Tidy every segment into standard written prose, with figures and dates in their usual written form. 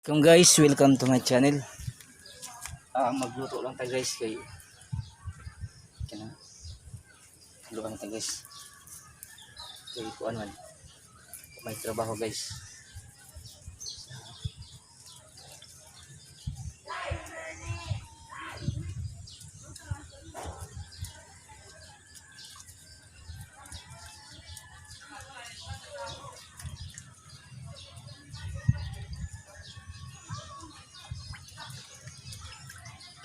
Welcome guys, welcome to my channel. Ah, magluto lang ta guys kay kana. Luto ta guys. Kay kuan man. May trabaho guys.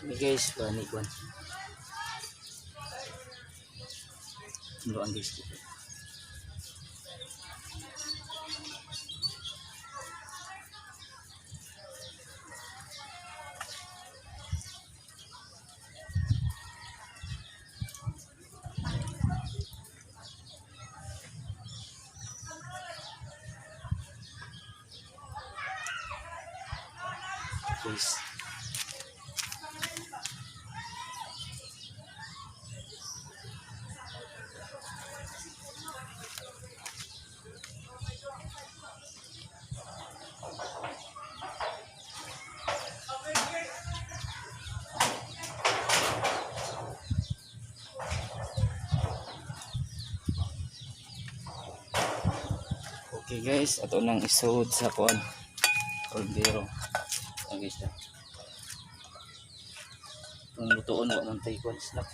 Kami guys, kuan ni kuan. Luan guys. Guys. Okay guys, ato nang isod sa kuan. Kaldero. Okay guys ta. Itong lutoon wa man tay kuan snack.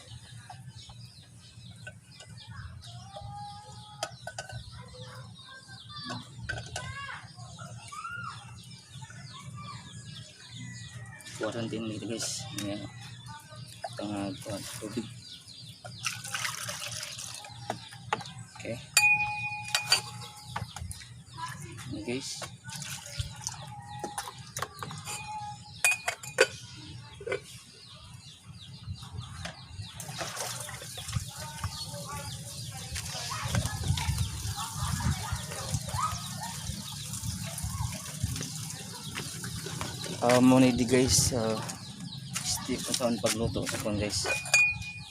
Quarantine nito guys. Nga tangag kuan tubig. Okay. Okay guys. Mo ni di guys, step na taon pagluto sa kuan guys.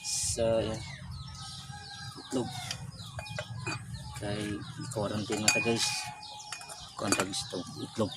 Sa itlog. Kay quarantine na ta guys. Kuan tag itlog.